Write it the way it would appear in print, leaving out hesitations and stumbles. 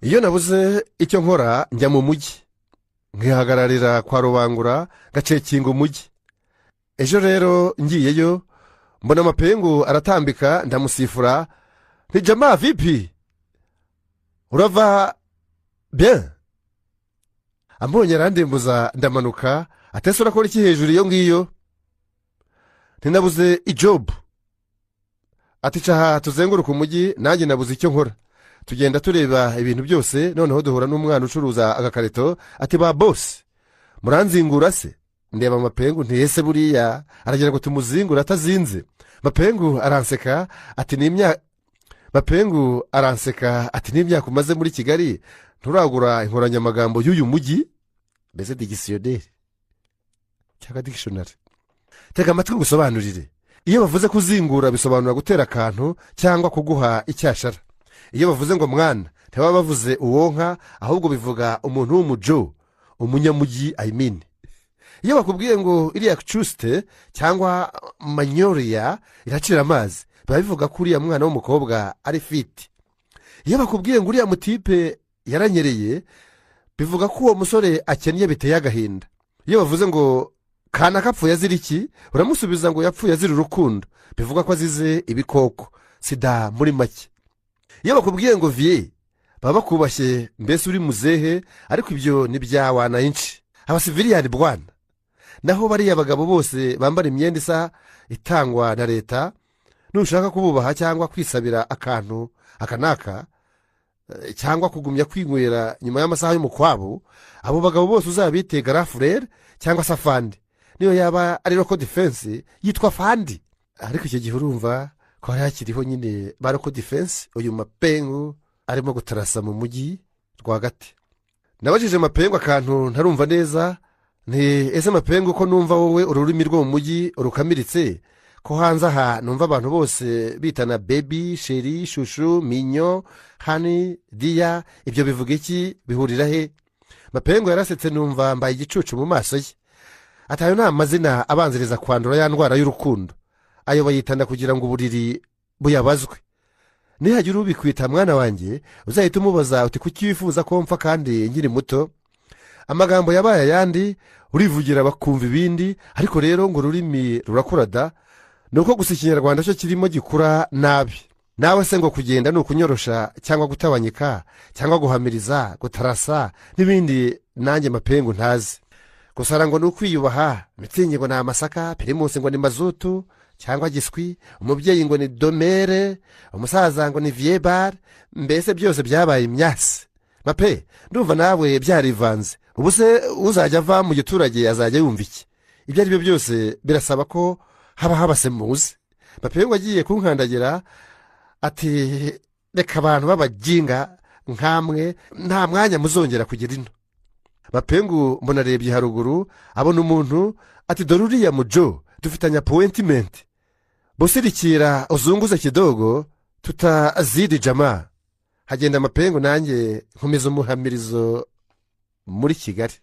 Iyo nabuze icyo nkora, njya mu mujyi, nkihagararira kwa Rubangura, ngacekinga umujyi. Ejo rero ngiyeyo, mbona Amapengu aratambika, ndamusifura nti: "Jamaa, vipi, urava bien?" Ambonye arandembuza, ndamanuka. Atese: "Urakora iki hejuru iyo ngiyo?" Ntinabuze ijob. Ati: "Caha tuzenguruka umujyi, nanjye nabuze icyo nkora." Tugenda tureba ibintu byose, noneho duhura n'umwana ucuruza agakarito. Ati: "Ba boss, muranzingura se?" Ndeba Mapengu ntiyese, buriya aragira ngo tumuzingure atazinze. Mapengu aranseka ati: "Ni imyaka." Mapengu aranseka ati: "N'imyaka umaze muri Kigali nturagura inkoranyamagambo y'uyu mujyi, mbese dictionnaire cyangwa dictionary? Tega amatwi ngusobanurire. Iyo bavuze kuzingura, bisobanura gutera akantu cyangwa kuguha icyashara. Iyo bavuze ngo mwana, ntibaba bavuze uwonka, ahubwo bivuga umuntu w'umujo, umunyamujyi, I mean. Iyo bakubwiye ngo iriya cusite cyangwa manyoriya iracira amazi, biba bivuga ko uriya mwana w'umukobwa ari fit. Iyo bakubwiye ngo uriya mutipe yaranyereye, bivuga ko uwo musore akennye biteye agahinda. Iyo bavuze ngo kanaka apfuye azira iki, uramusubiza ngo yapfuye azira urukundo, bivuga ko azize ibikoko, sida muri make. Iyo bakubwiye ngo vieux, baba bakubashye, mbese uri muzehe. Ariko ibyo ni bya wananchi, abasiviliyani bwana. Naho bariya bagabo bose bambara imyenda isa itangwa na leta, nushaka kububaha cyangwa kwisabira akantu aka n'aka cyangwa kugumya kwinywera nyuma y'amasaha y'umukwabu, abo bagabo bose uzabite grand frère cyangwa se afandi. Niyo yaba ari local defence, yitwa fandi. Ariko icyo gihe urumva ko hari hakiriho nyine ba local defence. Uyu Mapengu arimo gutarasa mu mujyi rwagati. Nabajije Mapengu akantu ntarumva neza, nti: "Ese Mapengu, ko numva wowe ururimi rwo mu mujyi rukamiritse, ko hanze aha numva abantu bose bitana baby, chéri, chouchou, mignon, honey, dear, ibyo bivuga iki? Bihurira he?" Mapengu yarasetse, numva mbaye igicucu mu maso ye. Ati: "Ayo ni amazina abanziriza kwandura ya ndwara y'urukundo. Ayo bayitana kugira ngo uburiri buyabazwe. Nihagira ubikwita, mwana wanjye, uzahita umubaza uti: 'Kuki wifuza ko mpfa kandi nkiri muto?' Amagambo yabaye ayandi, urivugira bakumva ibindi. Ariko rero ngo ururimi rurakura da, ni uko gusa Ikinyarwanda cyo kirimo gikura nabi. Nawe se ngo kugenda ni ukunyorosha cyangwa gutabanyika cyangwa guhamiriza, gutarasa n'ibindi nanjye Mapengu ntazi. Gusara ngo ni ukwiyubaha, Mützig ngo ni amasaka, Primus ngo ni mazutu cyangwa giswi, umubyeyi ngo ni domere, umusaza ngo ni viyebare, mbese byose byabaye imyasi. Mape, ndumva nawe byarivanze. Ubu se uzajya ava mu giturage azajya yumva iki? Ibyo ari byo byose birasaba ko haba habasemuzi." Mapengu agiye kunkandagira ati: "Reka abantu b'abaginga nkamwe, nta mwanya muzongera kugira ino." Mapengu mbona arebye haruguru, abona umuntu, ati: "Dore uriya mujo dufitanye appointment. Busirikira uzunguze kidogo, tutazidi jamaa." Hagenda Amapengu, nanjye nkomeza umuhamirizo muri Kigali.